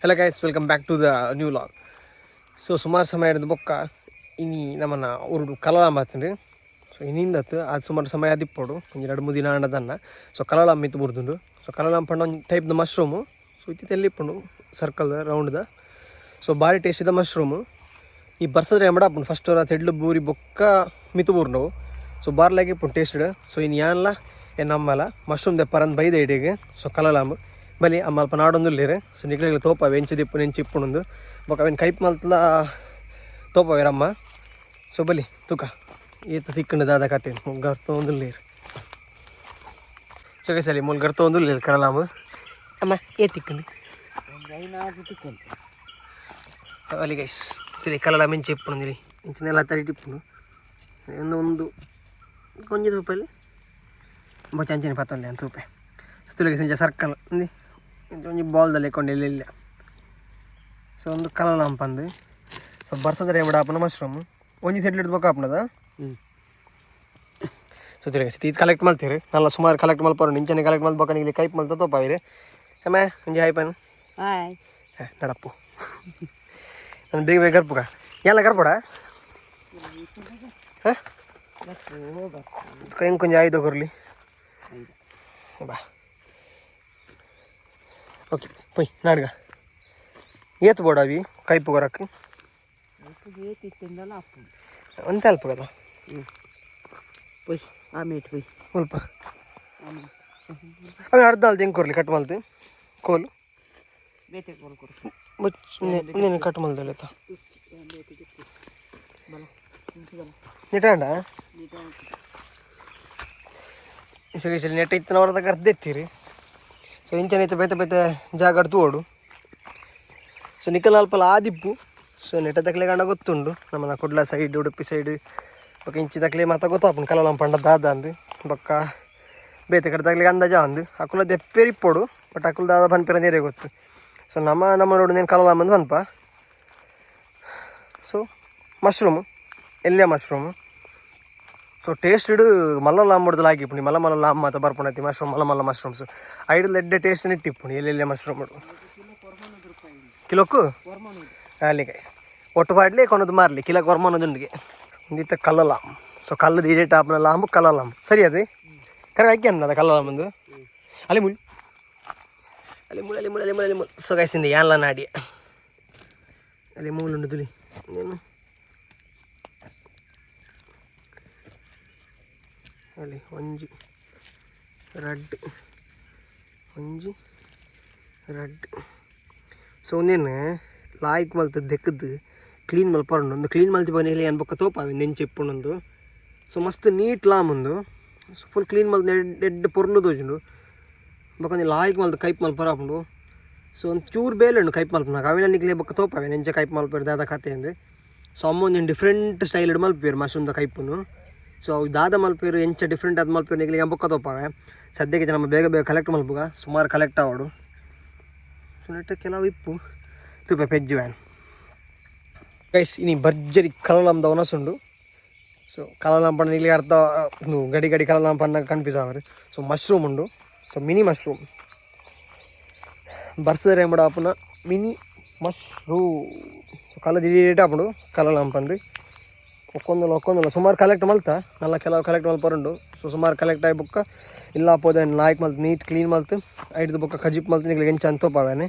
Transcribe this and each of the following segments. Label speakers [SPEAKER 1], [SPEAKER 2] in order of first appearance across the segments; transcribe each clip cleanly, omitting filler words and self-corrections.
[SPEAKER 1] Hello guys, welcome back to the new vlog. So ಸುಮಾರು ಸಮಯ ಹಿಡಿದು ಬೊಕ್ಕ ಇನಿ ನಮ್ಮನ್ನ ಊರುಡು ಕಲಲಾಂಬ ಆತುಂಡು. ಸೊ ಇನ್ನಿಂದತ್ತು ಅದು ಸುಮಾರು ಸಮಯ ಅದಿಪ್ಪೊಡು, ಒಂಜಿ ರಡ್ಡ್ ಮೂಜಿ ದಿನ ಆಂಡದನ್ನ. ಸೊ ಕಲಲಾಂಬ ಮಿತ್ತ್ ಬುರ್ದುಂಡು. ಸೊ ಕಲಲಾಂಬ ಪಂಡ ಒಂಜಿ ಟೈಪ್ದ ಮಶ್ರೂಮು. ಸೊ ಇತ್ತಿತ್ತ ಎಲ್ಲಿ ಇಪ್ಪುಂಡು ಸರ್ಕಲ್ದ ರೌಂಡ್ದ. ಸೊ ಭಾರಿ ಟೇಸ್ಟಿದ ಮಶ್ರೂಮು. ಈ ಬರ್ಸದ್ರೆ ಎಮಡ ಆಪುಂಡು. ಫಸ್ಟ್ ತೆಡ್ಲು ಬೂರಿ ಬೊಕ್ಕ ಮಿತ್ತು ಬೂರ್ನವು. ಸೊ ಬಾರ್ಲಾಗಿ ಇಪ್ಪುಂಡು ಟೇಸ್ಟೆಡ್. ಸೊ ಇನ್ನು ಯಾನ್ಲ ಏನು ನಮ್ಮಲ್ಲ ಮಶ್ರೂಮ್ ದೆಪ್ಪರಂದು ಬೈದ ಇಡೀಗ. ಸೊ ಕಲಲಾಂಬ ಬಲಿ ಅಮ್ಮ ಅಲ್ಪ ನಾಡೊಂದುಲ್ಲೇರು. ಸೊ ನಿಕ್ಲೆಗ್ ತೋಪವೆ ಎಂಚ ದಿಪ್ಪು ಎಂಚ ಇಪ್ಪುಂಡು, ಬೊಕ್ಕ ಅವೇನು ಕೈಪ್ ಮಲ್ತಲ ತೋಪವೇರಮ್ಮ. ಸೊ ಬಲಿ ತೂಕ ಏತ್ ತಿಕ್ಕಂಡು ದಾದ ಕತೆ ಗರ್ತೊಂದುಲ್ಲೇರು. ಸೊ ಗೈಸ್, ಅಲ್ಲಿ ಮೂಲು ಗರ್ತೊಂದುಲ್ಲೇರು ಕಲಲಾಂಬ. ಅಮ್ಮ, ಏ ತಿಕ್ಕಂಡು? ಅಲ್ಲಿ ಗೈಸ್, ತಿರಿ ಕಲಲ ಮೆಂಚ ಇಪ್ಪುಂಡು. ಇಂಚಿನೆಲ್ಲ ತರಿಟ್ ಇಪ್ಪುಂಡು. ಒಂದು ಒಂದು ಕೊಂಚ ತೂಪಲ್ಲಿ ಬೊಚ್ಚ ಅಂಚನೆ ಪತ್ತೊಂಡೆ ಅಂತ ತೂಪೆ. ಸುತ್ತಲಿಗೆ ಸಂಜೆ ಸರ್ಕಲ್ ಅಂದಿ ಇಂಚ ಒಂಜಿ ಬಾಲ್ದ ಲೆಕ್ಕೊಂಡು ಇಲ್ಲ. ಸೊ ಒಂದು ಕಲಲಾಂಪ್ ಅಂದು. ಸೊ ಬರ್ಸದ ರೇಮಡ ಆಪುನ ಮಶ್ರೂಮ್ ಒಂಜಿ ಸೆಡ್ಲ್ ಹಿಡ್ದು ಆಪುನದ. ಸೊ ತಿರುಗಿ ಇದು ಕಲೆಕ್ಟ್ ಮಲ್ತೀರಿ ನಲ್ಲ ಸುಮಾರು ಕಲೆಕ್ಟ್ ಮಲ್ಪರು. ಇಂಚನೆ ಕಲೆಕ್ಟ್ ಮಲ್ಪಕ ಇಲ್ಲಿ ಕೈಪ್ ಮಲ್ತ ತೋಪಾವಿರಿ. ಅಮ್ಮ, ಒಂಜಿ ಹಾಯ್ ಪನ್.
[SPEAKER 2] ಹಾಯ್.
[SPEAKER 1] ನಡಪ್ಪು, ನಾನು ಬೇಗ ಬೇಗ ಗರ್ಪುಗ ಎಲ್ಲ ಗರ್ಪಡ. ಹಾಂ, ಹೆಂಗೆ ಕೊಂಚ ಆಯ್ತು ಕೊರ್ಲಿ ಬಾ. ಓಕೆ, ಪೊಯ್ ನಾಡ್ಗ. ಏತ್ ಬೋಡ ಅವಿ ಕೈಪು ಕೊರಕ್? ಒಂತೆ ಅಲ್ಪ ಕದ.
[SPEAKER 2] ಪೊಯ್, ಆಮೇಟ್ ಪೊಯ್.
[SPEAKER 1] ಮುಲ್ಪ ಅవి ಅರ್ಧ ಅಲ್ದು ಹೆಂಗೆ ಕೊರ್ಲಿ? ಕಟ್ ಮಲ್ತು ಕೋಲು.
[SPEAKER 2] ಬೇತೆ ಕೋಲ್ ಕೊಡು.
[SPEAKER 1] ನೀನು ಕಟ್ ಮಲ್ದಲ್ಲ. ನೆಟಾಂಡ ಸೊ ಈ ಸಲ ನೆಟ್ ಇತ್ತಿನವ್ರದ ಕರ್ದೆತ್ತೀರಿ. ಸೊ ಇಂಚನ ಇತ್ತು ಬೇತೆ ಬೇತೆ ಜಾಗಡ್ ತೂವೊಡು. ಸೊ ನಿಕಲ್ ಅಲ್ಪಲ ಆದಿಪ್ಪು. ಸೊ ನೆಟ್ಟ ತಕ್ಲೆ ಗಂಡ ಗೊತ್ತುಂಡು. ನಮ್ಮನ ಕುಡ್ಲ ಸೈಡ್, ಉಡುಪಿ ಸೈಡ್ ಬೊಕ ಇಂಚಿ ತಕ್ಲೆ ಮಾತ ಗೊತ್ತಾಪುಂಡು ಕಲಲಂ ಪಂಡ ದಾದ ಅಂದು. ಬೊಕ್ಕ ಬೇತೆ ಕಡೆ ತಕ್ಲೆಗ್ ಅಂದಾಜ ಅಂದು ಅಕುಲ ದೆಪ್ಪೇರಿ ಇಪ್ಪೊಡು, ಬಟ್ ಅಕುಲು ದಾದ ಪನ್ಪಿರ ನೀರೇ ಗೊತ್ತು. ಸೊ ನಮ್ಮ ನಮ್ಮ ನೋಡು ನೇನು ಕಲಲಂ ಅಂದು ಪನ್ಪ. ಸೊ ಮಶ್ರೂಮ್ ಎಲ್ಲೆ mushroom. So taste ಇಡು ಮಲ್ಲ ಲಾಂಬುಡ್ದು ಲಾಗಿಪ್ಪುಂಡು. ಮಲ್ಲ ಮಲ್ಲ ಲಾಂಬ್ ಮಾತ ಬರ್ಪುಂಡು ಮಶ್ರೂಮ್, ಮಲ್ಲ ಮಲ್ಲ ಮಶ್ರೂಮ್ಸ್. ಐಡು ಎಡ್ಡೆ ಟೇಸ್ಟ್ ನೆಟ್ಟಿಪ್ಪುಂಡು ಎಲ್ಲೆಲ್ಲೆ ಮಶ್ರೂಮ್. ಕಿಲೋಕು ಅಲ್ಲಿ ಗೈಸ್, ಒಟ್ಟು ಪಾಡ್ಲಿ ಕೊನದು ಮಾರ್ಲಿ ಕಿಲೋಕ್ ವರ್ಮನದುಂಡಿಗೆ ಒಂದಿತ್ತ ಕಲ್ಲಲಾಮ್. ಸೊ ಕಲ್ಲದ ಇಡೇ ಟಾಪ್ನ ಲಾಂಬು ಕಲ್ಲಲಾಮ್. ಸರಿ, ಅದೇ ಕರೆ ಹಾಕಿ ಅನ್ನದ ಕಲ್ಲಲಾಮ್ ಒಂದು. ಅಲ್ಲಿ ಮುಳ್, ಅಲ್ಲಿ ಮುಳ್, ಅಲ್ಲಿ ಮುಳ್, ಅಲ್ಲಿ ಮುಳ್, ಅಲ್ಲಿ ಮುಳ್. ಸೊ ಗೈಸ್, ಇಂದ ಯಾನ್ಲ ನಾಡಿ ಅಲ್ಲಿ ಮೂಲು ತುಲಿ ಏನು ಅಲ್ಲಿ ಒಂಜಿ ರಡ್ಡ್, ಒಂಜಿ ರಡ್ಡ್. ಸೊ ಒಂದೇನು ಲಾಯ್ಕ್ ಮಲ್ತ್ ದೆಕ್ಕದ್ದು ಕ್ಲೀನ್ ಮಲ್ಪರುಂಡು. ಒಂದು ಕ್ಲೀನ್ ಮಲ್ತಿ ಬನ್ನಿ ಏನ್ ಬೊಕ್ಕ ತೋಪಾವೆ ನೆಂಚು ಇಪ್ಪುಂಡು. ಸೊ ಮಸ್ತ್ ನೀಟ್ ಲಾಮುಂದು. So full clean ಮಲ್ತ್ ಎಡ್ಡೆ ಪೊರ್ಲು ತೋಜುಂಡು. ಬೊಕ್ಕ ಒಂಜಿ ಲಾಯ್ಕ್ ಮಲ್ತ್ ಕೈಪ್ ಮಲ್ಪರ ಆಪುಂಡು. ಸೊ ಒಂದು ಚೂರು ಬೇಲೆ ಉಂಡು ಕೈಪ್ ಮಲ್ಪುನಾಗ. ಅವಿನ ನಿಕ್ಲೆ ಬೊಕ್ಕ ತೋಪಾವೆ ನೆಂಚ ಕೈಪ್ ಮಲ್ಪೆರ್, ದಾದ ಕತೆ ಅಂದು. ಸೊ ಅಮ್ಮ ಒಂಜಿ ಡಿಫ್ರೆಂಟ್ ಸ್ಟೈಲ್ ಮಲ್ಪುವೆರ್ ಮಶ್ರೂಮ್ದ ಕೈಪುನು. ಸೊ ಅವು ದಾದ ಮಲ್ಪುವೆರ್, ಎಂಚ ಡಿಫ್ರೆಂಟ್ ಆದ್ ಮಲ್ಪುವೆರ್ ನಿಕ್ಲೆಗ್ ಬೊಕ್ಕ ತೋಪಾವೆ. ಸದ್ಯಕ್ಕೆ ನಮ್ಮ ಬೇಗ ಬೇಗ ಕಲೆಕ್ಟ್ ಮಲ್ಪುಗ, ಸುಮಾರು ಕಲೆಕ್ಟ್ ಆವಡು. ಸೊ ನೆಟ್ಟ ಕೆಲವು ಇಪ್ಪು ತೂಪೆ ಪೆಜ್ಜು ವ್ಯಾನ್. ಗೈಸ್, ಇನಿ ಭರ್ಜರಿ ಕಲಲಂದ ಒನಸುಂಡು. ಸೊ ಕಲಲಂ ಪಂಡ ನಿಕ್ಲೆಗ್ ಅರ್ಥ ಗಡಿ ಗಡಿ ಕಲಲಂ ಪಂಡ ಕನ್ಫ್ಯೂಸ್ ಆವರ್. ಸೊ ಮಶ್ರೂಮ್ ಉಂಡು. So mini mushroom, ಬರ್ಸದ ಎಂಬಡ ಆಪುನ mini mushroom. So ಕಲ್ಲ ದಿಡೀಟ್ ಆಪುಂಡು ಕಲಲಂ ಪಂದು. ಒಕ್ಕೊಂದುಲ್ಲ ಒಕ್ಕೊಂದುಲ್ಲ ಸುಮಾರು ಕಲೆಕ್ಟ್ ಮಲ್ತ ನಲ್ಲ ಕೆಲವು ಕಲೆಕ್ಟ್ ಮಲ್ಪರುಂಡು. ಸೊ ಸುಮಾರು ಕಲೆಕ್ಟ್ ಆಯಿ ಬೊಕ್ಕ ಇಲ್ಲ ಪೋದ ಲಾಯ್ಕ್ ಮಲ್ತ್ ನೀಟ್ ಕ್ಲೀನ್ ಮಲ್ತ್ ಐಡ್ದು ಬೊಕ್ಕ ಕಜಿಪ್ ಮಲ್ತ್ ನಿಕ್ಲೆಗ್ ಎಂಚ ಅಂತ ತೋಪಾವೇನೆ.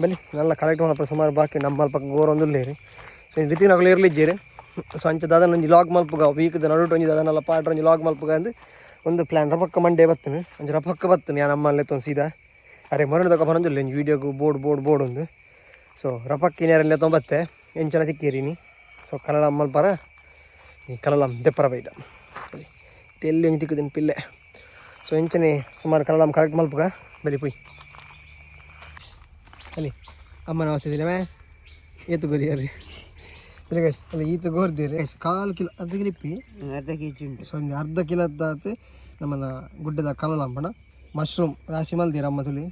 [SPEAKER 1] ಬಲಿ ನಲ್ಲ ಕಲೆಕ್ಟ್ ಮಲ್ಪ ಸುಮಾರು ಬಾಕಿ. ನಮ್ಮ ಅಲ್ಪ ಗೋರ ಒಂದುಲ್ಲೇರಿ. ಸೊ ರಿತಿನ್ ಅಕುಲು ಇರ್ಲಿಜ್ಜೇರು. ಸೊ ಅಂಚ ದಾದನ ಒಂಜಿ ಲಾಗ್ ಮಲ್ಪುಗ, ವೀಕ್ದ ನಡುಟು ಒಂಜಿ ದಾದನಲ್ಲ ಪಾಡ್ರ ಒಂಜಿ ಲಾಗ್ ಮಲ್ಪುಗ ಅಂದ್ ಒಂದು ಪ್ಲ್ಯಾನ್. ರಪಕ್ಕ ಮಂಡೇ ಬತ್ತನು, ಅಂಚ ರಪಕ್ಕ ಬತ್ತನು ಯಾನ್ ಅಮ್ಮಲ್ಲೇ ಸೀದಾ. ಅರೆ ಮರಣ ದೊಕ್ಕ ಬರೊಂದುಲ್ಲ ಒಂಜಿ ವೀಡಿಯೋಗು board board board ಒಂದು. ಸೊ ರಪಕ್ಕ ಇನೇರಲ್ಲೇ ತೊಂಬತ್ತೆ ಎಂಚನ ತಿಕ್ಕೇರಿನಿ. ಸೊ ಕಲಲ ಮಲ್ಪರ ಈ ಕಲಲಂ ದೆಪ್ಪರ ಬೈದ ತೆಲ್ಲಿ ಒಂಜಿ ತಿಕ್ಕುದಿನ ಪಿಲ್ಲೆ. ಸೊ ಎಂಚನೆ ಸುಮಾರು ಕಲಲಂ ಕರೆಕ್ಟ್ ಮಲ್ಪುಗ. ಬಲಿ ಪೋಯ್. ಅಲ್ಲಿ ಅಮ್ಮನ ಅವಶ್ಯದಿಲ್ಲ ಮೇ ಏತು ಗೊರಿಯರಿ ಗೈಸ್. ಅಲ್ಲಿ ಈತ ಗೋರ್ದಿರಿ ಕಾಲು ಕಿಲೋ, ಅರ್ಧ ಕಿಲೋ ಇಪ್ಪಿ.
[SPEAKER 2] ಅರ್ಧ ಕೆ ಜಿ ಉಂಟು.
[SPEAKER 1] ಸೊ ಒಂದು ಅರ್ಧ ಕಿಲೋದಾತು ನಮ್ಮನ ಗುಡ್ಡದ ಕಲಲಂ ಪಂಡ ಮಶ್ರೂಮ್ ರಾಶಿ ಮಲ್ದಿರ ಅಮ್ಮ ತುಲಿ.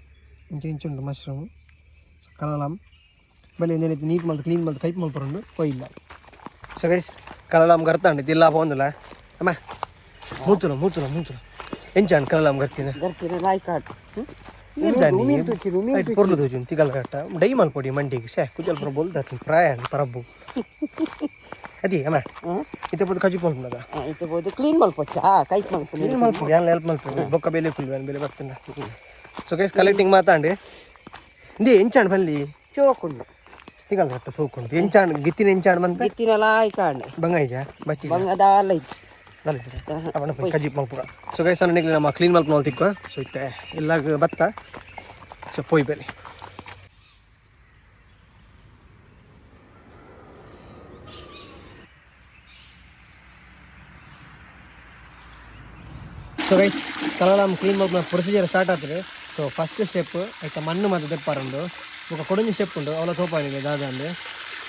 [SPEAKER 1] ಇಂಚ ಇಂಚ ಉಂಟು ಮಶ್ರೂಮ್. ಸೊ ಕಲಲಂ ಬಲಿ ಒಂದೇನೈತೆ ನೀಟ್ ಮಲ್ತ್ ಕ್ಲೀನ್ ಮಲ್ತ್ ಕೈಪ್ ಮಲ್ಪರುಂಡು ಕೊಯ್ಯಿಲ್ಲ. ಸೊ ಗೈಸ್, ಕಲಲಂ ಗರ್ತಾಂಡು ತಿಲ್ಲ ಪೋಂದುಲ. ಅಮ್ಮ, ಮೂತುಲ ಮೂತುಲ ಮೂತುಲ ಎಂಚಾಂಡ್ ಕಲಲಂ ಗರ್ತಿನ?
[SPEAKER 2] ಗರ್ತಿನ ಲಾಯ್ಕ್ ಆಟು. ಉಮಿಲ್ ತುಚ್ಚಿ, ಉಮಿಲ್ ತುಚ್ಚಿ.
[SPEAKER 1] ಪೊರ್ಲು ತೋಜುಂಡು ತಿಗಲ್ ಕಟ್ಟ ಡೈ ಮಲ್ಪೊಡಿ ಮಂಡಿಗೆ ಸೇ ಕುಜಲ್ ಪುರ ಬೊಲ್ದಾತಿನ ಪ್ರಾಯ ಪರಬ್ಬು ಅದೇ ಅಮ್ಮ. ಇತ್ತೆ ಪೂರ ಕಜಿಪು ಮಲ್ಪುನದ?
[SPEAKER 2] ಇತ್ತೆ ಪೋದು ಕ್ಲೀನ್ ಮಲ್ಪೊಚ್ಚಾ, ಕೈಸ್ ಮಲ್ಪುನಿ.
[SPEAKER 1] ಕ್ಲೀನ್ ಮಲ್ಪು, ಯಾನ್ ಹೆಲ್ಪ್ ಮಲ್ಪು. ಬೊಕ್ಕ ಬೆಲೆ ಫುಲ್ ಬೆಲೆ ಬರ್ತಂಡ. ಸೊ ಗೈಸ್, ಕಲೆಕ್ಟಿಂಗ್ ಮಾತಾಂಡು ಇಂದೇ ಎಂಚಾಂಡ್ ಬಲ್ಲಿ?
[SPEAKER 2] ಶೋಕುಂಡು.
[SPEAKER 1] ತಿಗಲ್ ಕಟ್ಟ ಸೋಕುಂಡು. ಎಂಚಾಂಡ್ ಗಿತ್ತಿನ ಎಂಚಾಂಡ್ ಬಂತ?
[SPEAKER 2] ಗಿತ್ತಿನಲ ಆಯ್ಕಾಂಡೆ.
[SPEAKER 1] ಬಂಗ ಇಜ ಬಚ್ಚಿ.
[SPEAKER 2] ಬಂಗದಾಲ ಇಜ್ಜಿ.
[SPEAKER 1] ಕಜಿಪ್ ಮಲ್ಪುಗ. ಸೊ ಗೈಸ್, ನಿಗ್ಲಿ ನಮ್ಮ ಕ್ಲೀನ್ ಮಲ್ಪುನ ತಿಕ್ಕು. ಸೊ ಇತ್ತೆ ಎಲ್ಲಾಗ ಬತ್ತ. ಸೊ ಪೋಯ್ ಬೇಲೆ. ಸೊ ಗೈಸ್, ಕಲಲಾಮ್ ಕ್ಲೀನ್ ಮಲ್ಪುನ ಪ್ರೊಸೀಜರ್ ಸ್ಟಾರ್ಟ್ ಆಗ್ತದೆ. ಸೊ ಫಸ್ಟ್ ಸ್ಟೆಪ್ ಐತ ಮಣ್ಣು ಮಾತ ದೆಪ್ಪಾರುಂಡು. ಬೊಕ ಕೊಡೊಂಜಿ ಸ್ಟೆಪ್ ಉಂಡು, ಅವಲ ತೋಪಾನಿಗೆ ದಾದ ಅಂದ್.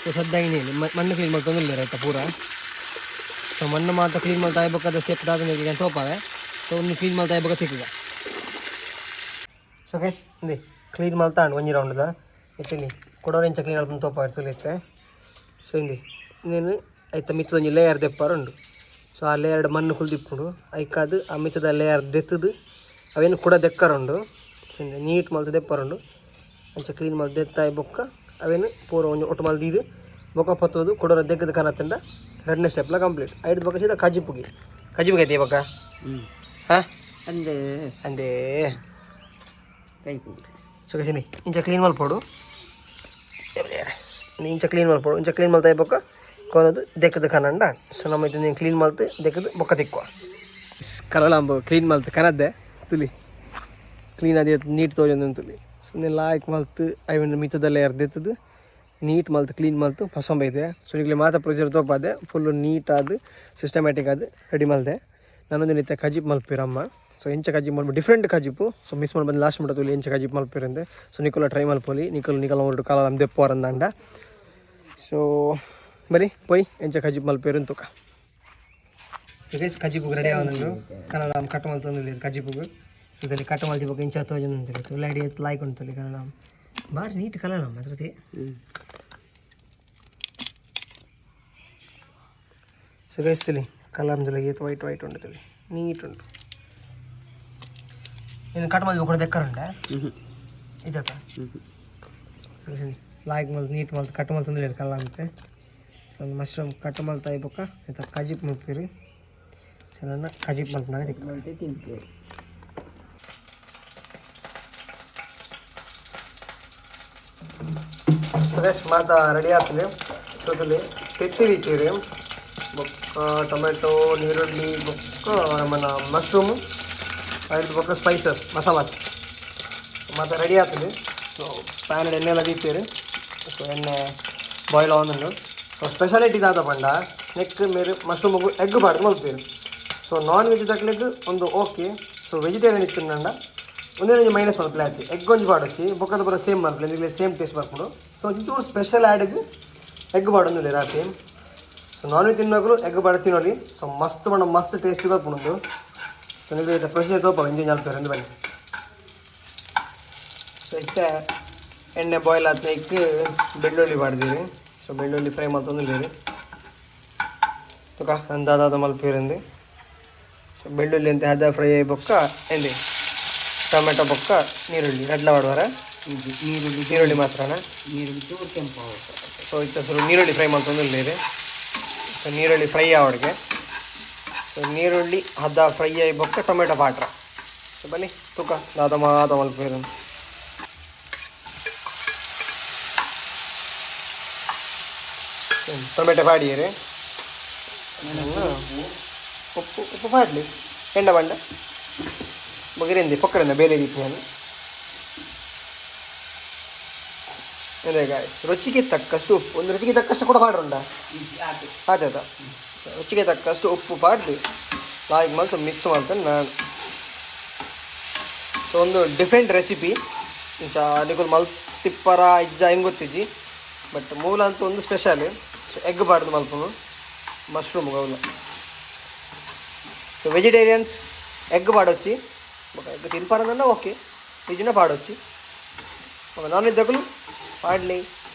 [SPEAKER 1] ಸೊ ಸದ್ಯ ಇನ್ನೇನು ಮಣ್ಣು ಕ್ಲೀನ್ ಮಲ್ತೊಂದುಲ್ಲೆರ್ ಐತ ಪೂರ. ಸೊ ಮಣ್ಣು ಮಾತ ಕ್ಲೀನ್ ಮಲ್ತ್ ಆಯಿ ಬೊಕ್ಕದ ಸ್ಟೆಪ್ ದಾದ ತೋಪಾವೆ. ಸೊ ಒಂದು ಕ್ಲೀನ್ ಮಲ್ತ್ ಆಯಿ ಬೊಕ್ಕ ತಿಕ್ಕುಗ. ಸೊ ಗೈಸ್, ಇಂದೆ ಕ್ಲೀನ್ ಮಲ್ತಾಂಡ್ ಒಂಜಿ ರೌಂಡ್ದ. ಇತ್ತಿಲ್ಲಿ ಕುಡೊರಿಂಚ ಕ್ಲೀನ್ ಮಲ್ಪುನ ತೋಪಾವೆ ತುಲಿತ್ತೆ. ಸೊ ಇಂದೆ ಇಂದೆನ್ ಐತ ಮಿತ್ತ್ ಒಂಜಿ ಲೇಯರ್ ದೆಪ್ಪಾರುಂಡು. ಸೊ ಆ ಲೇಯರ್ಡ್ ಮಣ್ಣು ಕುಲ್ದಿಪ್ಪುಂಡು. ಐಕಾದ್ ಆ ಮಿತ್ತದ ಲೇಯರ್ ದೆತ್ತದು ಅವೇನು ಕೂಡ ದೆಕ್ಕರುಂಡು. ಸೊ ಇಂದೆ ನೀಟ್ ಮಲ್ತ್ ದೆಪ್ಪರುಂಡು. ಅಂಚ ಕ್ಲೀನ್ ಮಲ್ತ್ ದೆತ್ತಾಯಿ ಬೊಕ್ಕ ಅವೇನು ಪೂರ ಒಂಜಿ ಒಟ್ಟು ಮಲ್ತ್ ದೀದ್ ಬೊಕ್ಕ ಪತ್ತೋದು ಕುಡೊರ ದೆಕ್ಕದ ಕನತ್ತಂಡ ರಡ್ಡನೇ ಸ್ಟೆಪ್ಲ ಕಂಪ್ಲೀಟ್. ಐಡ್ದ್ ಬೊಕ್ಕ ಸೀದಾ ಕಜಿಪುಗೆ. ಕಜಿಪುಗೆ ಐತೆ ಬೊಕ್ಕ. ಹಾಂ.
[SPEAKER 2] ಅಂದ್.
[SPEAKER 1] ಅಂದೇ.
[SPEAKER 2] ಕೈಪುಗೆ.
[SPEAKER 1] ಸೊ ಗೈಸ್, ಇಂಚ ಕ್ಲೀನ್ ಮಲ್ಪೊಡು, ಇಂಚ ಕ್ಲೀನ್ ಮಲ್ಪೊಡು. ಇಂಚ ಕ್ಲೀನ್ ಮಲ್ತಾಯಿ ಬೊಕ್ಕ ಕೊನೊದು ದೆಕ್ಕದ ಕನಂಡ. ಸೊ ನಮ್ಮ ಇದು ಕ್ಲೀನ್ ಮಲ್ತ್ ದೆಕ್ಕದು ಬೊಕ್ಕ ತಿಕ್ಕುವ. ಕಲಲಾಂಬು ಕ್ಲೀನ್ ಮಲ್ತ್ ಕನದ್ದೆ ತುಲಿ. ಕ್ಲೀನ್ ಅದೇ ನೀಟ್ ತೋಜೊಂದು ತುಲಿ. ಸೊ ಲಾಯ್ಕ್ ಮಲ್ತ್ ಐವನ್ ಮಿತ್ತದ ಲೇಯರ್ ದೆತ್ತದು ನೀಟ್ ಮಲ್ತ್ ಕ್ಲೀನ್ ಮಲ್ತ್ ಪಸೊಂಬೈದೆ. ಸೊ ನಿಗ್ಲೆ ಮಾತ ಪ್ರೊಸೀಜರ್ ತೋಪಾದೆ. ಫುಲ್ಲು ನೀಟ್ ಆದ್ ಸಿಸ್ಟಮ್ಯಾಟಿಕ್ ಆದ್ ರೆಡಿ ಮಲ್ದೆ. ನಾನೊಂದು ನಿತ್ಯ ಕಜಿಪ್ ಮಲ್ಪಿರಮ್ಮ. ಸೊ ಎಂಚ ಕಜಿಪ್ ಮಲ್ಪ, ಡಿಫ್ರೆಂಟ್ ಕಜಿಪು. ಸೊ ಮಿಸ್ ಮಾಡಿ ಬಂದು ಲಾಸ್ಟ್ ಮುಟ್ಟ ತುಲಿ ಎಂಚ ಕಜಿಪ್ ಮಲ್ಪಿರಂದೆ. ಸೊ ನಿಕುಲ ಟ್ರೈ ಮಲ್ಪೊಲಿ. ನಿಕುಲು ನಿಕಲ ಒಟ್ಟು ಕಾಲ ದೆಪ್ಪುವರಂದಾಂಡ. ಸೊ ಬರಿ ಪೋಯ್ ಎಂಚ ಕಜಿಪ್ ಮಲ್ಪೇರು ತುಕ. ಸೊ ಗೈಸ್, ಕಜಿಪುಗ್ ರೆಡಿ ಆವೊಂದುಂಡು. ಕನ್ನಡ ಕಟ್ ಮಲ್ತೊಂದುಲ್ಲೆರ್ ಕಜಿಪುಗು. ಸೊ ಇದರಲ್ಲಿ ಕಟ್ ಮಲ್ತಿ ಬೊಕ್ಕ ಇಂಚ ತೋಜೊಂದುಂಡು. ಉಲಾಡಿ ಲಾಯ್ಕ್ ಉಂಟು ಕನ್ನಡ. ಬಾರಿ ನೀಟ್ ಕಲನ ಅದ್ರದ್ದು. ಸೊ ಗೈಸ್, ತುಲಿ ಕಲಂದುಲ ಏತ್ ವೈಟ್ ವೈಟ್ ಉಂಡು ತುಲಿ, ನೀಟ್ ಉಂಟು. ನೀನು ಕಟ್ ಮಲ್ತಿ ಬೊಕ್ಕ ದೆಕ್ಕರುಂಡ ಇಜತ. ಲಾಯ್ಕ್ ಮಲ್ತ್ ನೀಟ್ ಮಲ್ತ್ ಕಟ್ ಮಲ್ತೊಂದುಲ್ಲೆರ್ ಕಲ್ಲಂತೆ. ಸೊ ಮಶ್ರೂಮ್ ಕಟ್ ಮಲ್ತಾಯಿ ಬೊಕ್ಕ ಇತ್ತ ಕಜಿಪ್ ಮಲ್ಪುವೆರ್. ಸೊ ನನ್ನ ಕಜಿಪ್ ಮಲ್ಪುನಾಗ ತಿಕ್ಕು.
[SPEAKER 2] ಮಲ್ತ್ ತಿನ್ಪೆರ್.
[SPEAKER 1] ಸೊ ಗೈಸ್, ಮಾತ ರೆಡಿ ಆತುಂಡು. ಸೊ ತುಲಿ ತೆತ್ತಿ ದೀತೆರ್, ಬೊಕ್ಕ ಟೊಮೆಟೊ, ನೀರುಳ್ಳಿ, ಬೊಕ್ಕ ನಮ್ಮನ ಮಶ್ರೂಮ್, ಐಡ್ದ್ ಬೊಕ್ಕ ಸ್ಪೈಸಸ್, ಮಸಾಲಾಸ್ ಮಾತ ರೆಡಿ ಆತುಂಡು. ಸೊ ಪ್ಯಾನ್ ಎಣ್ಣೆ ದೀತೆರ್. ಸೊ ಎಣ್ಣೆ ಬಾಯ್ಲ್ ಆವೊಂದುಂಡು. ಸೊ ಸ್ಪೆಷಾಲಿಟಿ ದಾದ ಪಂಡ ನೆಕ್ಕ್ ಮೇರ್ ಮಶ್ರೂಮ್ ಎಗ್ ಪಾಡ್ದ್ ಮಲ್ಪುವೆರ್. ಸೊ ನಾನ್ ವೆಜ್ ದಕ್ಲೆಗ್ ಒಂದು ಓಕೆ. ಸೊ ವೆಜಿಟೇರಿಯನ್ ಇತ್ತುಂಡ ಒಂದೇ ಒಂಜಿ ಮೈನಸ್ ಮಲ್ಪಲೆ ಆತೆ. ಎಗ್ ಒಂಜಿ ಪಾಡೊಚ್ಚಿ, ಬೊಕ್ಕದ ಪೂರ ಸೇಮ್ ಮಲ್ಪಲೆ, ನಿಕ್ಲೆ ಸೇಮ್ ಟೇಸ್ಟ್ ಬರ್ಪುಂಡು. ಸೊ ಒಂಚೂರು ಸ್ಪೆಷಲ್ ಆ್ಯಡ್ಗ್ ಎಗ್ ಪಾಡೊಂದುಲ್ಲೆರ್ ಆತೆ. ಸೊ ನಾನ್ ವೆಜ್ ತಿನ್ನೋಕುಲು ಎಗ್ ಪಾಡ ತಿನ್ನೊಲಿ. ಸೊ ಮಸ್ತ್ ಪಂಡ ಮಸ್ತ್ ಟೇಸ್ಟ್ ಬರ್ಪುಂಡು. ಸೊ ನಿಕ್ಲೆ ಪ್ರೊಸೀಜರ್ ತೋಪ ಎಂಚ ಮಲ್ಪುವೆರ್ ಅಂದ್ ಬನ್ನಿ. ಸೊ ಇತ್ತೆ ಎಣ್ಣೆ ಬಾಯ್ಲ್ ಆತ್ನೈಕ್ ಬೆಳ್ಳುಳ್ಳಿ ಪಾಡ್ದೆರ್. ಸೊ ಬೆಳ್ಳುಳ್ಳಿ ಫ್ರೈ ಮಲ್ತೊಂದುಲ್ಲೆರ್. ತುಕ ಅಂದಾದಾದ ಮಲ್ಪುವೆರಂದ್. ಸೊ ಬೆಳ್ಳುಳ್ಳಿ ಅಂತ ಅದ ಫ್ರೈ ಆಯಿ ಬೊಕ್ಕ ಎಂದೆ ಟೊಮೆಟೊ ಬೊಕ್ಕ ನೀರುಳ್ಳಿ ರಡ್ಲ ಪಾಡುವರ?
[SPEAKER 2] ನೀರುಳ್ಳಿ.
[SPEAKER 1] ನೀರುಳ್ಳಿ ಮಾತ್ರನಾ?
[SPEAKER 2] ನೀರುಳ್ಳಿ ಚೂರು ಕೆಂಪು ಆವೊಡು.
[SPEAKER 1] ಸೊ ಇತ್ತೆ ಸುರು ನೀರುಳ್ಳಿ ಫ್ರೈ ಮಲ್ತೊಂದುಲ್ಲೆರ್. ಸೊ ನೀರುಳ್ಳಿ ಫ್ರೈ ಆವಡ್ಗೆ. ಸೊ ನೀರುಳ್ಳಿ ಹದ ಫ್ರೈ ಆಯಿ ಬೊಕ್ಕ ಟೊಮೆಟೊ ಪಾಡ್ರ. ಸೊ ಬನ್ನಿ ತುಕ ದಾದ ಮಾತ ಮಲ್ಪುವೆರ್. ಟೊಮೆಟೊ ಪಾಡಿಯೆರ್. ಉಪ್ಪು ಉಪ್ಪು ಪಾಡ್ಲಿ ಎಂಡ ಬಂಡ ಬೊಗಿರೆಂದಿ ಪೊಕ್ಕರೆಂದ ಬೇಲೆ ದೀಪಿನ ಅದೇ ಗಾಯ್ಸ್. ರುಚಿಗೆ ತಕ್ಕಷ್ಟು ಉಪ್ಪು, ಒಂದು ರುಚಿಗೆ ತಕ್ಕಷ್ಟು ಕೂಡ ಪಾಡ್ರುಂಡ.
[SPEAKER 2] ಆತು.
[SPEAKER 1] ಆಯ್ತಾಯ್ತಾ. ರುಚಿಗೆ ತಕ್ಕಷ್ಟು ಉಪ್ಪು ಪಾಡ್ದು ಲಾಯ್ಕ್ ಮಲ್ತು ಮಿಕ್ಸ್ ಮಲ್ತನ್ನು ನಾನು. ಸೊ ಒಂದು ಡಿಫ್ರೆಂಟ್ ರೆಸಿಪಿ. ಇಂಚ ನಿಕುಲು ಮಲ್ತಿಪ್ಪರ ಇಜ್ಜ ಹೆಂಗೆ ಗೊತ್ತಿಜ್ಜಿ, ಬಟ್ ಮೂಲ ಅಂತೂ ಒಂದು ಸ್ಪೆಷಲ್ ಎಗ್ ಪಾಡ್ದು ಮಲ್ಪುನು ಮಶ್ರೂಮ್ ಗೌಲ. ಸೊ ವೆಜಿಟೇರಿಯನ್ಸ್ ಎಗ್ ಪಾಡೊಚ್ಚಿ. ಬೊಕ ಎಗ್ ತಿನ್ಪಾರಂದಂಡ ಓಕೆ, ನಿಜನ ಪಾಡೊಚ್ಚಿ. ಬೊಕ ನಾನ್ ವೆಜ್ ದಕುಲು ಪಾಡ್ಲಿ,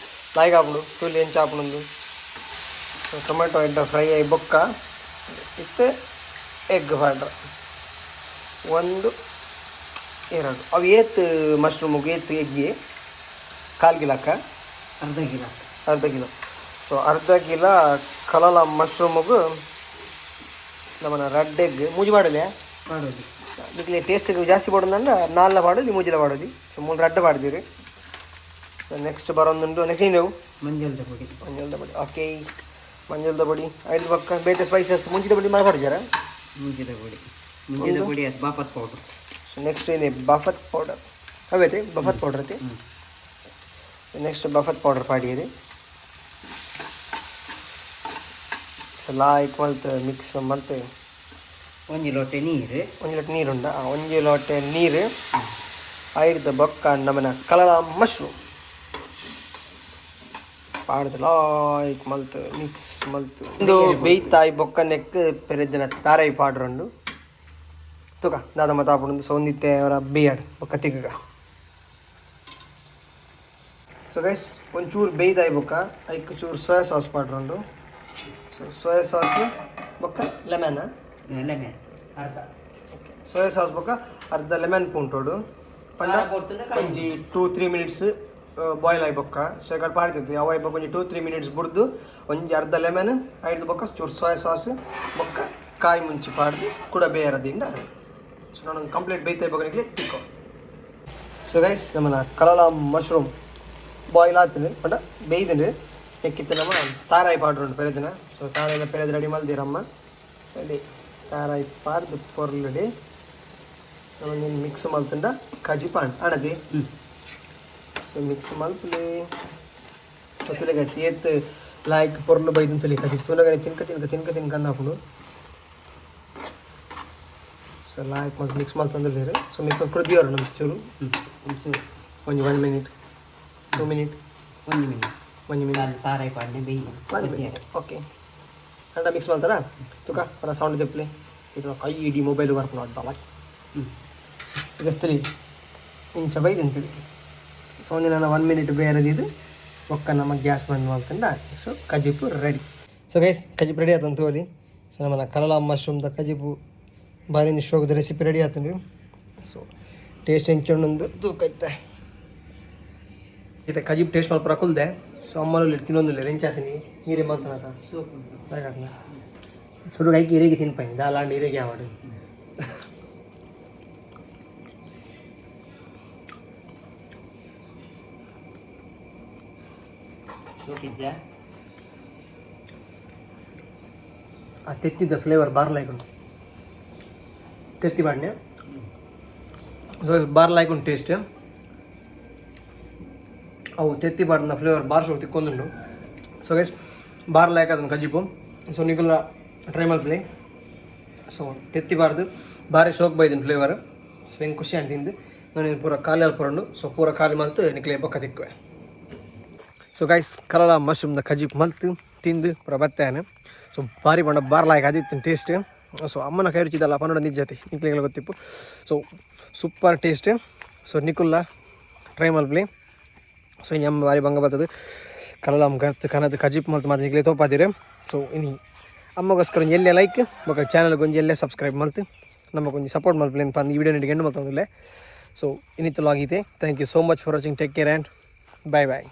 [SPEAKER 1] ಲಾಯ್ಕ್ ಆಪುಂಡು ತುಲಿ ಎಂಚ ಆಪುಂಡು. ಸೊ ಟೊಮೆಟೊ ಎಡ್ಡ ಫ್ರೈ ಆಯಿ ಬೊಕ್ಕ ಇತ್ತೆ ಎಗ್ ಪಾಡ್ರ ಒಂದು. ಎರಡು ಅವು ಏತ್ ಮಶ್ರೂಮ್ ಏತ್ ಎಗ್ಗಿ? ಕಾಲು ಕಿಲಕ್ಕ?
[SPEAKER 2] ಅರ್ಧ ಕಿಲೋ.
[SPEAKER 1] ಅರ್ಧ ಕಿಲೋ. ಸೊ ಅರ್ಧ ಕಿಲೋ ಕಲಲ ಮಶ್ರೂಮಿಗೆ ನಮ್ಮನ ರಡ್ಡ್ ಎಗ್, ಮೂಜಿ ಮಾಡಲೆ?
[SPEAKER 2] ಮಾಡೋದು.
[SPEAKER 1] ನಿಕ್ಲೆ ಟೇಸ್ಟ್ ಜಾಸ್ತಿ ಪಾಡೋದಂದ್ರೆ ನಾಲ್ನ ಪಾಡೋದು, ಮೂಜಿಲ ಪಾಡೋದು. ಸೊ ಮೂರು ರಡ್ಡ್ ಪಾಡ್ದಿರಿ. ಸೊ ನೆಕ್ಸ್ಟ್ ಬರೋದುಂಟು. ನೆಕ್ಸ್ಟ್ ಏನು?
[SPEAKER 2] ಮಂಜಲ್ದ ಪೊಡಿ.
[SPEAKER 1] ಮಂಜಲ್ದ ಪೊಡಿ, ಓಕೆ. ಮಂಜಲ್ದ ಪೊಡಿ ಐದು ಪಕ್ಕ ಬೇತೆ ಸ್ಪೈಸಸ್ ಮುಂಚಿದ ಪೊಡಿ ಮಾತಾಡಿದಾರ.
[SPEAKER 2] ಮುಂಚಿದ ಪೊಡಿ, ಮುಂಚಿದ ಪೊಡಿ ಅದು ಬಾಪತ್ powder.
[SPEAKER 1] So next ಏನೇ ಬಫತ್ ಪೌಡರ್ ಅವೈತೆ, ಬಫತ್ ಪೌಡರ್ ಐತೆ. ನೆಕ್ಸ್ಟ್ ಬಫತ್ ಪೌಡರ್ ಪಾಡಿರಿ. ಸೊ ಲಾಯ್ಕ್ ಮಲ್ತ್ ಮಿಕ್ಸ್ ಮಲ್ತ್.
[SPEAKER 2] ಒಂಜಿ ಲೋಟೆ ನೀರು.
[SPEAKER 1] ಒಂಜಿ ಲೋಟೆ ನೀರುಂಡ? ಒಂಜಿ ಲೋಟೆ ನೀರು ಐಡ್ದ ಬೊಕ್ಕ ನಮನ ಕಲಲ ಮಶ್ರೂಮ್ ಪಾಡ್ದು ಲಾಯ್ಕ್ ಮಲ್ತ್ ಮಿಕ್ಸ್ ಮಲ್ತ್ ಒಂದು ಬೇಯ್ತಾಯಿ ಬೊಕ್ಕ ನೆಕ್ ಪೆರೆದಿನ ತಾರೈ ಪಾಡ್ರಂಡು ತುಕ ದಾದ ಮತಾಪುಂಡು. ಸೊ ಒಂದಿತ್ತೆ ಅವರ ಬೇಯಾಡ್ ಬೊಕ್ಕ ತಿಕ್ಕಗ. ಸೊ ಗೈಸ್, ಒಂಚೂರು ಬೇಯ್ದಾಯಿ ಬೊಕ್ಕ ಐಕ್ ಚೂರು ಸೋಯಾ ಸಾಸ್ ಪಾಡ್ರಂಡು. So soya sauce ಬೊಕ್ಕ ಲೆಮನ್.
[SPEAKER 2] ಲೆಮನ್ ಅರ್ಧ.
[SPEAKER 1] Okay, soya sauce ಬೊಕ್ಕ ಅರ್ಧ ಲೆಮನ್ ಪುಂಟೋಡು ಪಂಡ ಒಂಜಿ 2-3 ಮಿನಿಟ್ಸ್ ಬಾಯ್ಲ್ ಆಯಿ ಬೊಕ್ಕ. ಸೊ ಈ ಕಡೆ ಪಾಡ್ತಿದ್ವಿ ಅವ ಬೊಕ್ಕ ಒಂಜಿ 2-3 ಮಿನಿಟ್ಸ್ ಬುಡ್ದು ಒಂಜಿ ಅರ್ಧ ಲೆಮನ್ ಐದು ಬೊಕ್ಕ ಚೂರು ಸೋಯಾ ಸಾಸ್ ಬೊಕ್ಕ ಕಾಯಿ ಮುಂಚಿ ಪಾಡ್ದು ಕೂಡ ಬೇಯರದಿಂದ. ಸೊ ನಾನು ಕಂಪ್ಲೀಟ್ ಬೇಯ್ತಾ ಬೊಕ್ಕ ನಿಕ್ಲೆ ತಿಕ್ಕೋ. ಸೊ ಗೈಸ್, ನಮ್ಮನ ಕಲಲ ಮಶ್ರೂಮ್ ಬಾಯ್ಲ್ ಆತಂದ್ರೆ ಪಂಡ ಬೇಯ್ದಂದ್ರೆ ನೆಕ್ಕಿತ್ತು ನಮ್ಮ ತಾರಾಯಿ ಪಾಡ್ರು ಉಂಟು ಪೆರೆದಿನ. ಸೊ ತಾರಾಯಿನ ಪೆರೆದ್ ರೆಡಿ ಮಲ್ದಿರಮ್ಮ. ಸೊ ಅದೇ ತಾರಾಯಿ ಪಾಡ್ದು ಪೊರ್ಲುಡೆ ನಮ್ಮ ಮಿಕ್ಸ್ ಮಲ್ತುಂಡ ಕಜಿ ಪಾಂಡ್ ಅಣದೆ. ಸೊ ಮಿಕ್ಸ್ ಮಲ್ಪುಲೆ. ಸೊ ತುಲೆ ಗೈಸ್, ಏತ್ ಲಾಯ್ಕ್ ಪೊರ್ಲು ಬೈದು ತುಲೆ. ಕಜಿ ತುಲಗನೆ ತಿನ್ಕ ತಿನ್ಕ ತಿನ್ಕ ತಿನ್ಕ ಅಂದಾಪುಂಡು. ಸೊ ಲಾಯ್ಕ್ ಮಲ್ತ್ ಮಿಕ್ಸ್ ಮಲ್ತೊಂದುಲ್ಲೆರ್. ಸೊ ಮಿಕ್ಸ್ ಮಲ್ತ್ ಕೂಡ ದಿಯೊಡು ನಮ್ಗೆ ಚೂರು.
[SPEAKER 2] ಒಂಚೂರು.
[SPEAKER 1] ಒಂಜಿ 1 ಮಿನಿಟ್, 2 ಮಿನಿಟ್.
[SPEAKER 2] ಒಂಜಿ ಮಿನಿಟ್.
[SPEAKER 1] ಒಂಜಿ ಮಿನಿಟ್.
[SPEAKER 2] ತಾರಾಯಿ ಪಾಡ್ನೆ ಬೇಯಿ.
[SPEAKER 1] 1 ಮಿನಿಟ್, ಓಕೆ. ಅಂಡ ಮಿಕ್ಸ್ ಮಲ್ತಾರ ತುಕ ಪರ ಸೌಂಡ್ ದೆಪ್ಲೆ. ಇದು ಕೈ ಇಡೀ ಮೊಬೈಲ್ ಬರ್ಪುಂಡು ಅಡ್ಡ. ಗಸ್ತಲಿ ಇಂಚ ಬೈದಿಂತಿದೆ. ಸೊ ಒಂದು ನಾನು 1 ಮಿನಿಟ್ ಬೇರೆದಿದ್ದು ಒಕ್ಕ ನಮ್ಮ ಗ್ಯಾಸ್ ಬಂದ್ ಮಲ್ತಂಡ. ಸೊ ಕಜಿಪು ready. So guys, ಕಜಿಪು ready ಆತಂತ ತೋಲಿ. ಸೊ ನಮ್ಮನ್ನ ಕಲಲ ಮಶ್ರೂಮ್ದ ಕಜಿಪು ಬಾರಿ ಶೋಕದ ರೆಸಿಪಿ ರೆಡಿ ಆತಂಡು. ಸೊ ಟೇಸ್ಟ್ ಎಂಚೊಂದು ತೂಕ ಇತ್ತೆ. ಇತ್ತೆ ಕಜಿಪು ಟೇಸ್ಟ್ ಮಲ್ಪ ಕುಲ್ದೆ. ಸೊ ಅಮ್ಮನಲ್ಲಿ ತಿನ್ನೊಂದಿಲ್ಲ. ಎಂಚಾತೀನಿ ನೀರೇ ಮಂತನಾತ.
[SPEAKER 2] ಸೋಪ್.
[SPEAKER 1] ಬೇಕಾಗ್ತದೆ ಸುರುಗ್ ಐಕಿ ಇರೇಗಿ ತಿನ್ಪೈನಿ ದಾಲಾಂಡ್ ಇರೇಗಿ ಆವಡು.
[SPEAKER 2] ಸೋಕಿಜ್ಜ?
[SPEAKER 1] ಆ ತೆತ್ತಿದ ಫ್ಲೇವರ್ ಬಾರ್ like ಉಂಟು. ತೆತ್ತಿ ಬಾಡ್ನೆ. So bar like ಉಂಟು ಟೇಸ್ಟ್. ಅವು ತೆತ್ತಿ ಬಾಡಿನ ಫ್ಲೇವರ್ ಬಾರ್ ಶೋಕ್ ತಿಕ್ಕೊಂದುಂಡು. So guys, bar like ಅದನ್ನು ಕಜಿಪು. ಸೊ ನಿಗುಲ ಟ್ರೈ ಮಲ್ಪಲಿ. ಸೊ ತೆತ್ತಿ ಬಾರ್ದು ಬಾರಿ ಶೋಕ್ ಬೈದಿನ ಫ್ಲೇವರ್. ಸೊ ಹೆಂಗೆ ಖುಷಿ ಅಂತ ತಿಂದು ನಾನು ಪೂರ ಖಾಲಿ ಅಲ್ಪರಂಡು. ಸೊ ಪೂರ ಖಾಲಿ ಮಲ್ತು ನಿಕ್ಲೆ ಬೊಕ್ಕ ತಿಕ್ಕುವೆ. ಸೊ ಗೈಸ್, ಕಲಲ ಮಶ್ರೂಮ್ದ ಕಜಿಪ್ ಮಲ್ತು ತಿಂದು ಪೂರ ಬತ್ತಾನೆ. ಸೊ ಬಾರಿ ಪಂಡ ಬಾರ್ ಲಾಯ್ಕ್ ಅದಿತ್ತು ಟೇಸ್ಟ್. ಸೊ ಅಮ್ಮನ ಕೈ ರುಚಿದಲ್ಲ ಪನ್ನಡ ನಿಜ್ಜತೆ ನಿಕ್ಲೆಗಳ ಗೊತ್ತಿಪ್ಪು. So super taste. So ನಿಕುಲ್ಲ try ಮಲ್ಪಲಿ. So ಇನ್ನು ಅಮ್ಮ ಬಾರಿ ಬಂಗ ಬರ್ತದೆ. ಕಲಲ ಗರ್ತ್ ಕನದು ಕಜಿಪ್ ಮಲ್ತು ಮಾತ್ರ ನಿಕ್ಲೆ ತೋಪಾದಿರೆ. ಸೊ ಇನಿ ಅಮ್ಮಗೋಸ್ಕರ ಒಂಜಿ ಎಲ್ಲೇ ಲೈಕ್ ಬೊಕ ಚಾನಲ್ಗೆ ಒಂಜಿ ಎಲ್ಲೇ ಸಬ್ಸ್ಕ್ರೈಬ್ ಮಲ್ತು ನಮಗೆ ಒಂಜಿ ಸಪೋರ್ಟ್ ಮಲ್ಪಲಿ ಅಂತ ಈ ವಿಡಿಯೋ ಎಂಡ್ ಮಲ್ತೊಂದಿಲ್ಲ. ಸೊ ಇನ್ನಿತ್ತು ಲಾಗಿದೆ. Thank you so much for watching. Take care and bye bye.